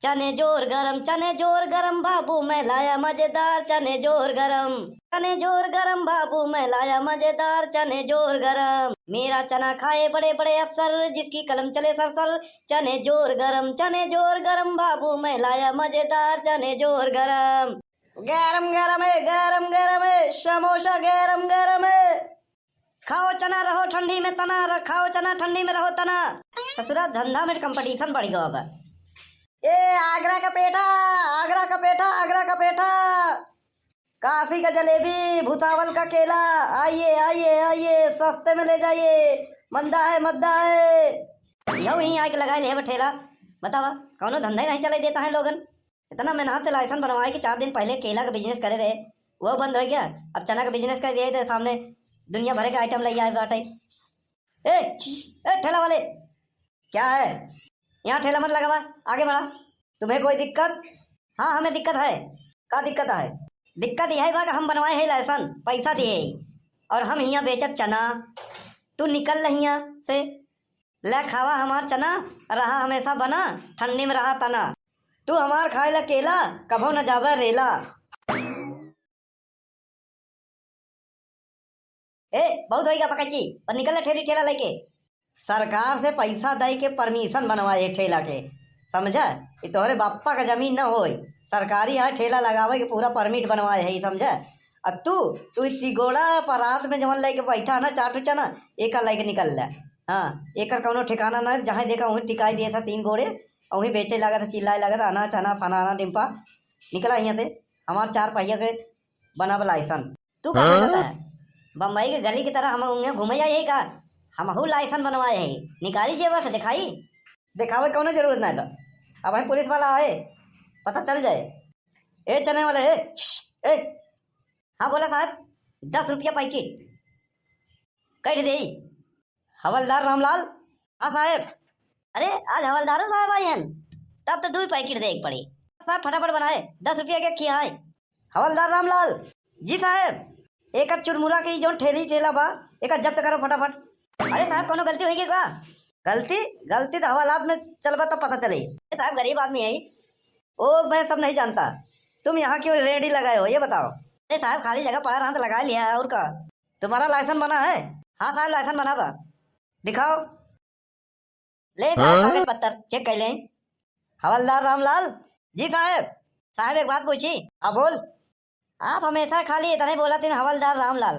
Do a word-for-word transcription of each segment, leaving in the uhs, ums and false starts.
चने जोर गरम, चने जोर गरम, बाबू मैं लाया मजेदार चने जोर गरम। चने जोर गरम, बाबू मैं लाया मजेदार चने जोर गरम। मेरा चना खाए बड़े बड़े अफसर, जिसकी कलम चले सर सर। चने जोर गरम, चने जोर गरम, बाबू मैं लाया मजेदार चने जोर गरम। गरम गरम है, गरम गरम है, समोसा गरम गरम है। खाओ चना, रहो ठंडी में तना, र-, खाओ चना, ठंडी में रहो तना। ससुरा, धंधा में competition बढ़ गवा बा। ए, आगरा का पेठा, आगरा का पेठा, आगरा का पेठा, काशी का जलेबी, भुसावल का केला, आइए, आइए, आइए, सस्ते में ले जाइए, मंदा है, मंदा है। यहू ही आके लगाए ले बा ठेला। बतावा, कौनो धंधा ही नहीं चले देता है लोगन। इतना मेहनत से license बनवाए कि चार दिन पहले केला का business करे रहे, वो बंद हो गया। अब चना का business कर लिए तो सामने दुनिया भर के item ले आए बाटे। ए, ए, ठेला वाले, क्या है? यहाँ ठेला मत लगावा, आगे बढ़ा। तुम्हें कोई दिक्कत? हाँ, हमें दिक्कत है। का दिक्कत है? दिक्कत यह बा कि हम बनवाए है license, पैसा दिए है, और हम हियाँ बेचब चना, तू निकल हियाँ से। ले खावा हमार चना, रहा हमेशा बना, ठंडी में रहा तना। तू हमार खाए ला केला, कभो न जाबे रेला। ए, बहुत होइगा पकच्ची, पर निकल ले ठेली ठेला लेके। सरकार से पैसा दे के permission बनवाए ठेला के, समझा? ये तोहरे बापा का जमीन न होय, सरकारी है ठेला लगावे के पूरा permit बनवाए है, समझा? आ तू, तू ई तिगोड़ा पर रात में जवन लेके बैठा ना चाटू चना, एका लेके निकल ले। हाँ, एकर कौनो ठिकाना ना है, जहाँ देखा वहीं टिकाई दिए था तीन गोड़े, और वहीं बेचे लगा था, चिल्लाए लगा था, अना चना फनाना डिम्पा, निकला यहाँ से, हमार चार पहिया के बनाब license। तू का हाँ? समझता है? बम्बई के गली की तरह हम उंगे घूमे जाए यही का? हमहू license बनवाए है, निकाली जेब से दिखाई। दिखावे कौनो जरूरत ना है तो। अब वहीं पुलिस वाला आए, पता चल जाए। ए चने वाले, ए, ए। हाँ बोला साहब, दस रुपया पैकेट। कैसे दे? हवलदार रामलाल। हाँ साहेब। अरे, आज हवलदारो साहब आए हैं, तब तो दुई पैकेट देक पड़ी। साहब, फटाफट बनाए, दस रुपया के खिया है। हवलदार रामलाल। जी साहेब। एक चुरमुरा के जो ठेली ठेला बा, एक जब्त करो फटाफट। अरे साहब, कोनो गलती होई गई का? गलती? गलती तो हवालात में चलबा तब पता चले। ए साहब, गरीब आदमी है, वो मैं सब नहीं जानता। तुम यहाँ क्यों रेडी लगाए हो, ये बताओ। अरे साहब, खाली जगह पड़ा रहा तो लगा लिया, और का? तुम्हारा license बना है? हाँ साहब, license बना बा। दिखाओ। ले साहब, हाँ? कागज पत्तर check कर लें। हवलदार रामलाल। जी साहब। साहब, एक बात पूछी? हाँ, बोल। आप हमेशा खाली इतने बोला थीन, हवलदार रामलाल।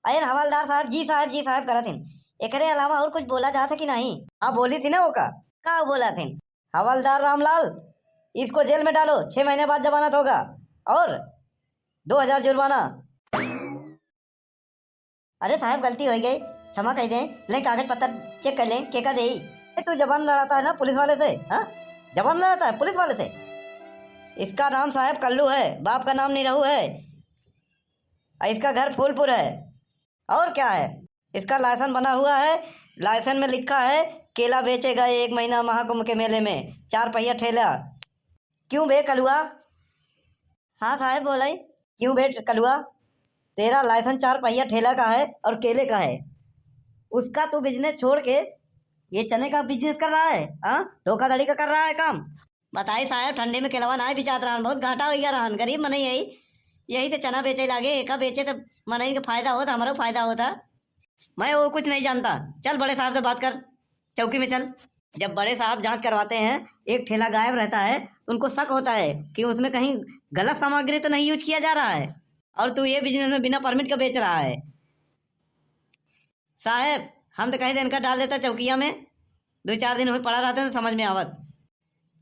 अरे हवलदार साहब, जी साहब, जी साहब करत थीन। एकरे अलावा और कुछ बोला जात है कि नहीं? हाँ, बोली थी ना वो का। का बोला थीन? हवलदार रामलाल, इसको जेल में डालो, छह महीने बाद जमानत होगा और दो हजार जुर्माना। अरे साहब, गलती हो गई, क्षमा कर दें। ले कागज पत्तर check कर लें, केका देई। ए, तू जबान लड़ाता है ना पुलिस वाले से, हाँ? जबान लड़ाता है पुलिस वाले से। इसका नाम साहब कल्लू है, बाप का नाम निरहू है। और इसका घर फूलपुर है। और क्या है? इसका license बना हुआ है, license में लिखा है केला बेचेगा एक महीना महाकुंभ के मेले में, चार पहिया ठेला। क्यों बे कलुआ? हाँ साहब, बोले। क्यों बे कलुआ, तेरा license चार पहिया ठेला का है और केले का है, उसका तू business छोड़ के ये चने का business कर रहा है, हाँ, धोखाधड़ी का कर रहा है काम। बताई साहब, ठंडी में केलवा नाय बिचात रहन, बहुत घाटा हो गया रहन, गरीब मनई है, यही से चना बेचे लागे, एका बेचे तो मनई के फायदा होता, हमारो फायदा होता। मैं वो कुछ नहीं जानता, चल बड़े साहब से बात कर, चौकी में चल। जब बड़े साहब जांच करवाते हैं, एक ठेला गायब रहता है, उनको शक होता है कि उसमें कहीं गलत सामग्री तो नहीं use किया जा रहा है, और तू ये business में बिना permit का बेच रहा है। साहब, हम तो कहीं दिन का डाल देता चौकिया में, दो चार दिन हुए पड़ा रहता तो समझ में आवत।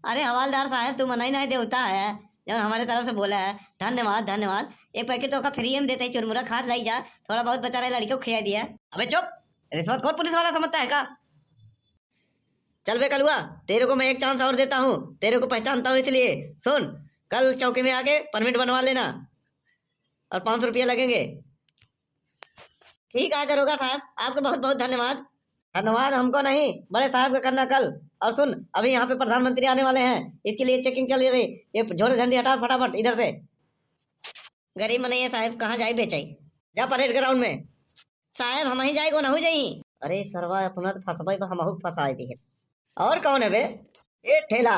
अरे हवलदार साहब, तू मनई नहीं देवता है, जो हमारे तरफ से बोला है, धन्यवाद, धन्यवाद। एक पैकेट तो ओका free में देते ही, चुरमुरा खात लाई जा, थोड़ा बहुत बचा रहे लड़के को खिया दिया। अबे चुप, रिश्वतखोर पुलिस वाला समझता है का? चल बे कलुआ, तेरे को मैं एक chance और देता हूँ, तेरे को पहचानता हूँ इसलिए। सुन, कल चौकी में आके permit बनवा लेना और पाँच सौ रुपया लगेंगे। ठीक है दरोगा साहब, आपका बहुत बहुत धन्यवाद। धन्यवाद हमको नहीं, बड़े साहब का करना कल। और सुन, अभी यहाँ पे प्रधानमंत्री आने वाले हैं, इसके लिए checking चल रही। ये झोले झंडी हटा फटाफट इधर से। गरीब मनई है साहब, कहाँ जाई बेचाई? जा परेड ground में। साहब, हम ही जाए को नहु जाई। अरे सरवा, अपना तो फंसबाई बा, हमहू फंसाए दी है। और कौन है बे? ए ठेला,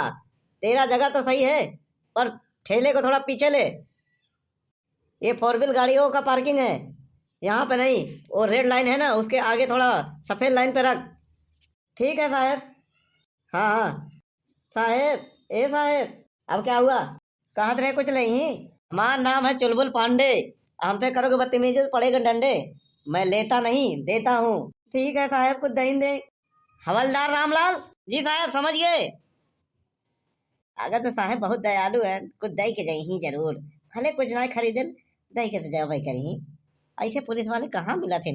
तेरा जगह तो सही है, पर ठेले को थोड़ा पीछे ले। ये फोर व्हील गाड़ियों का पार्किंग है, यहाँ पे नहीं। वो रेड लाइन है ना, उसके आगे थोड़ा सफेद लाइन पे रख। ठीक है साहेब। हाँ, हाँ। साहेब, ए साहेब, अब क्या हुआ? कहत रहे कुछ नहीं। हमार नाम है चुलबुल पांडे, हमसे करोगे बदतमीजी तो पड़ेगा डंडे। मैं लेता नहीं, देता हूँ। ठीक है साहेब, कुछ दहिन दे। हवलदार रामलाल। जी साहेब, समझ गए। अगर तो साहेब बहुत दयालु है, कुछ दई के जाई ही जरूर, भले कुछ ना खरीदन, दई के तो जाबे करी ही। ऐसे पुलिस वाले कहाँ मिला थे?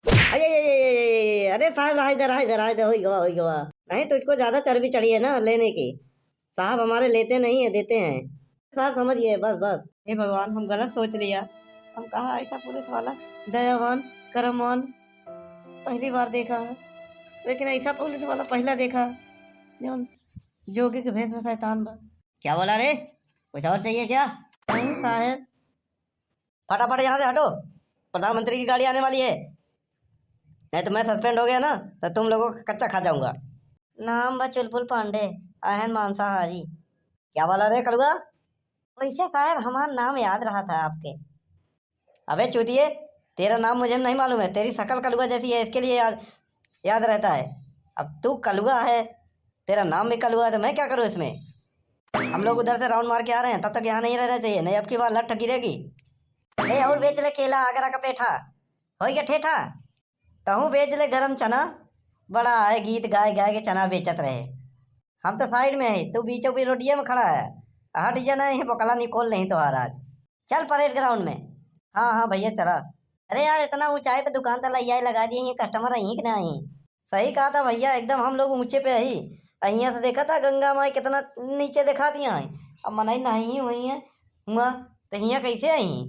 अरे, अरे, अरे, अरे, अरे, अरे, साहब, रहाई दे, रहाई दे, रहाई दे, होई गवा, होई गवा। नहीं तो इसको ज्यादा चर्बी चढ़ी है ना लेने की। साहब हमारे लेते नहीं है, देते हैं। साहब समझ गए, बस, बस। हे भगवान, हम गलत सोच लिया। हम कहा ऐसा पुलिस वाला दयावान, करमवान पहली बार देखा है, लेकिन ऐसा पुलिस वाला पहला देखा, जौन जोगी के भेष में शैतान बा। क्या बोला रे? कुछ और चाहिए क्या? नहीं साहब। फटाफट यहाँ से हटो, प्रधानमंत्री की गाड़ी आने वाली है, नहीं तो मैं सस्पेंड हो गया ना, तो तुम लोगों का कच्चा खा जाऊंगा। नाम बा चुलबुल पांडे, अहन मांसाहारी। क्या बोला रे कलुआ? वैसे साहब, हमारा नाम याद रहा था आपके। अबे चूतिए, तेरा नाम मुझे नहीं मालूम है, तेरी शकल कलुआ जैसी है, इसके लिए याद, याद रहता है। अब तू कलुआ है, तेरा नाम भी कलुआ है, तो मैं क्या करूँ इसमें? हम लोग उधर से राउंड मार के आ रहे हैं, तब तक यहाँ नहीं रहना चाहिए, नहीं अब की बार लठ गिरेगी। ए, और बेच ले केला, आगरा का पेठा, होई गया ठेठा। तहूँ बेच ले गरम चना, बड़ा है गीत गाए गाए के चना बेचत रहे। हम तो साइड में है, तू बीचों बीच रोडिये में खड़ा है। हट जाना, यही बोकला निकोल नहीं तोहार आज। चल परेड ग्राउंड में। हाँ, हाँ भैया, चला। अरे यार, इतना ऊंचाई पे दुकान तला ये लगा दिए, ये कस्टमर आई कि नहीं? सही कहा था भैया, एकदम हम लोग ऊंचे पे ही। हियाँ से देखा था गंगा माई कितना नीचे दिखा दिया है। अब मनई नहीं हुई है हुआ, तो हियाँ कैसे आई?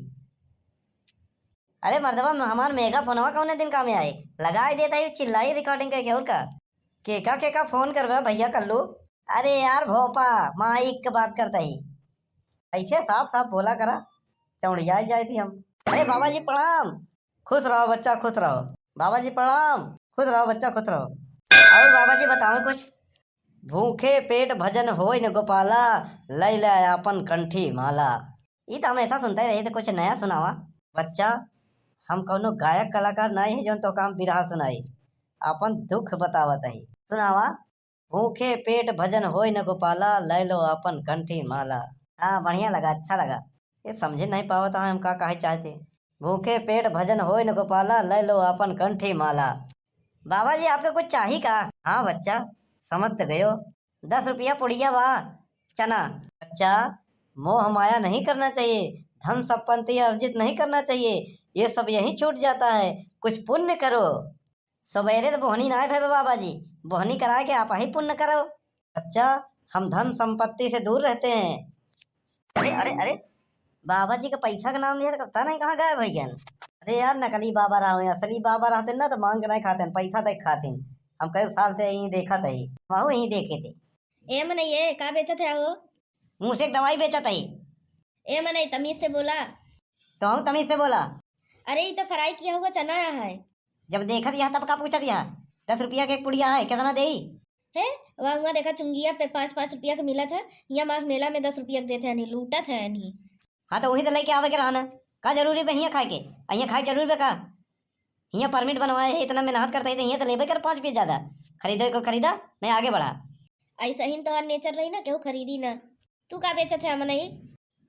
अरे मर्दवा, हमार मेगा फोनवा कौने दिन काम में आई? लगाई देता ही, चिल्लाई रिकॉर्डिंग करके, और का? केका केका फोन करबे भैया कल्लू? अरे यार भोपा, माइक के बात करता ही। ऐसे साफ साफ बोला करा, चौड़िया जाए थी हम। अरे बाबा जी प्रणाम। खुश रहो बच्चा, खुश रहो। बाबा जी प्रणाम। खुश रहो बच्चा, खुश रहो। और बाबा जी बताओ कुछ। भूखे पेट भजन होय न गोपाला, लैला आपन कंठी माला। ई तो हम ऐसा सुनते रहे, तो कुछ नया सुनावा। बच्चा, हम कौनो गायक कलाकार नहीं है जौन तो काम बिरहा सुनाई, आपन दुख बतावत ही। सुनावा। भूखे पेट भजन होय न गोपाला, लैलो आपन कंठी माला। हाँ, बढ़िया लगा, अच्छा लगा। ये समझे नहीं पावत है हम का कहे चाहते। भूखे पेट भजन होय न गोपाला, लैलो आपन कंठी माला। बाबा जी, आपके कुछ चाही का? हाँ बच्चा, समझ तो गयो। दस रुपया पुड़िया बा, चना। बच्चा, मोह माया नहीं करना चाहिए, धन संपत्ति अर्जित नहीं करना चाहिए, ये सब यहीं छूट जाता है। कुछ पुण्य करो। सवेरे तो बोहनी ना भय बाबा जी, बोहनी करा के आप ही पुण्य करो। बच्चा, हम धन संपत्ति से दूर रहते हैं। अरे अरे अरे, बाबा जी का पैसा का नाम लिया तो पता नहीं कहाँ गायब हो गया। अरे यार, नकली बाबा रहा, असली बाबा रहते ना तो मांग के नहीं खाते, पैसा दे खाते। हम कई साल से यहीं देखा थे, वहू यहीं देखे थे। ए मनई, ये का बेचत है हो? मुँह से एक दवाई बेचत है। ए मनई, तमीज से बोला। तो हम तमीज से बोला। अरे, ई तो फ्राई किया हुआ चना है। जब देखत यहाँ तब का पूछत यहाँ? दस रुपया के एक पुड़िया है, कितना देई? है, वहाँ, वहाँ देखा चुंगिया पे पाँच पाँच रुपया के मिलत है, यहाँ माघ मेला में दस रुपया के देते हैं, नहीं लूटत है नहीं। हाँ, तो वहीं तो लेके आवे के रहा ना, का जरूरी बे हियाँ खाए के? आ हियाँ खाए के जरूरी बे का? हियाँ परमिट बनवाए है, इतना मेहनत करता है, तो हियाँ तो लेबे कर पाँच रुपया ज्यादा। खरीदे को खरीदा, नहीं आगे बढ़ा। ऐसा ही तोहार नेचर रही ना, केहू खरीदी ना। तू का बेचत है मनई?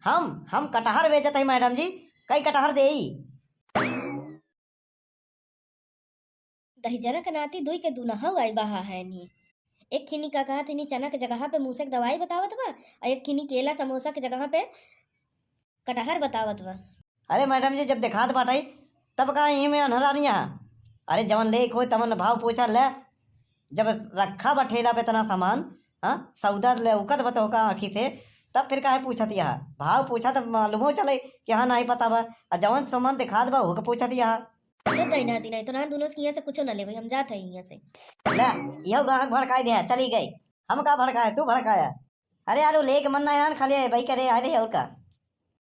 हम, हम कटहर बेचत है मैडम जी, कई कटहर देई। दहिजरा के नाती दुई के दुनहु आई बहा है नी। एक खिनी का कहत है नी चना के जगह पे मूसे के दवाई बतावत बा, और एक खिनी केला समोसा के जगह पे कटहर बतावत बा। अरे मैडम जी, जब देखात बाटई तब का यहीं में अन्हरा नहीं यहाँ? अरे जवन ले कोई तवन भाव पूछा ले, जब रखा बा ठेला पे इतना सामान, हाँ, सौदा ले उकत बा तोहका आँखी से, तब फिर काहे पूछत यहाँ? भाव पूछा तब मालूमो चले कि हाँ नहीं पता बा, आ जवन सामान देखात बा ओके पूछत यहाँ। अरे दहिना दिना, तो ना दोनों से यहाँ से कुछ ना लेबे, हम जात है यहाँ से। ले, इहो गाहक भड़काई दे, चली गई। हम का भड़काए, तू भड़काया। अरे यार, वो लेके मन ना आन, खाली भाई करे आए रहे और का।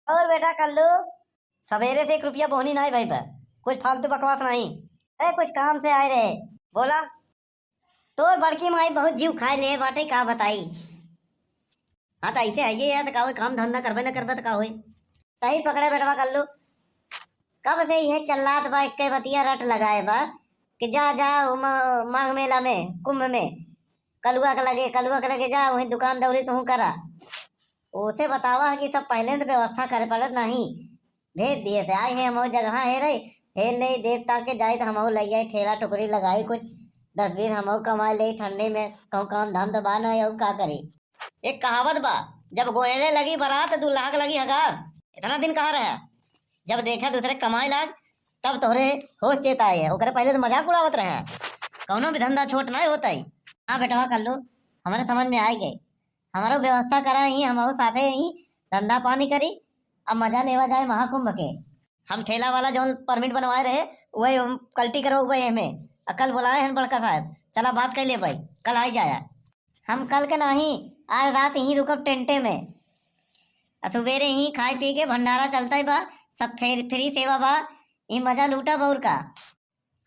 और बेटा कल्लू, सवेरे से एक रुपया बोहनी ना है भाई बा, कुछ फालतू बकवास नहीं। अरे कुछ काम से आए रहे, बोला। तोर बड़की माई बहुत जीव खाए ले बाटे, का बताई। हाँ, त ऐसे है ये यार, त का होई, काम धंधा करबे न करबे त का होई। सही पकड़े बेटवा कल्लू, कब से यह चल्लात बा, इक्के बतिया रट लगाए बा कि जा, जा, उ म-, माघ मेला में, कुंभ में, कलुआ के लगे, कलुआ के लगे जा, वहीं दुकान दौरी तू करा। ओसे बतावा कि सब पहले तो व्यवस्था करे पड़त नहीं, भेज दिए से आए हैं, हम जगह हेरे, हेर ले देवता के जाए तो हम ले जाए, ठेला टुकड़ी लगाई, कुछ दस बीस हम कमाए ले ठंडे में, कहूँ काम धाम तो बा ना, और का करी। एक कहावत बा, जब गोएड़े लगी बारात, दूल्हा के लगी हगास। इतना दिन कहाँ रहा? जब देखा दूसरे कमाए लाग, तब तोहरे होश चेत आए है, ओकरे पहले तो मजाक उड़ावत रहे। कौनो भी धंधा छोट नहीं होता ही। हाँ बेटवा कल्लू, हमारे समझ में आ गए, हमारो व्यवस्था करा ही, हम साथे ही धंधा पानी करी, अब मजा लेवा जाए महाकुंभ के। हम ठेला वाला जौन परमिट बनवाए रहे, वही हम कल्टी करवाए हमें, अकल बुलाए हैं बड़का साहब, चला बात कर ले भाई, कल आई जाया। हम कल के नाही, आज रात यहीं रुकब टेंटे में। आ सुबेरे ही खाए पी के भंडारा चलता ही बा, सब फेर फ्री सेवा बा। ई मजा लूटा बउर का।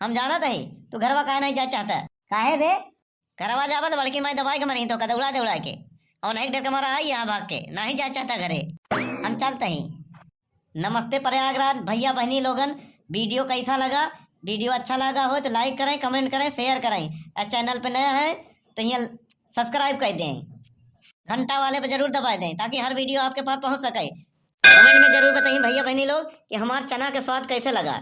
हम जानत हई तू घरवा काहे नहीं जाए चाहता। काहे बे? घरवा जाबा तो बड़की माई दबाई के मरी तो का दौड़ा दौड़ा के। और नहीं डर के मारा आई यहाँ भाग के, नहीं जाए चाहता घरे। हम चलते ही। नमस्ते प्रयागराज भैया बहनी लोगन, वीडियो कैसा लगा? वीडियो अच्छा लगा हो तो लाइक करें, कमेंट करें, शेयर करें। और चैनल पे नया है तो यहाँ सब्सक्राइब कर दें, घंटा वाले पे जरूर दबा दें ताकि हर वीडियो आपके पास पहुँच सके। कमेंट में जरूर बताइए भैया बहनी लोग कि हमार चना के स्वाद कैसे लगा।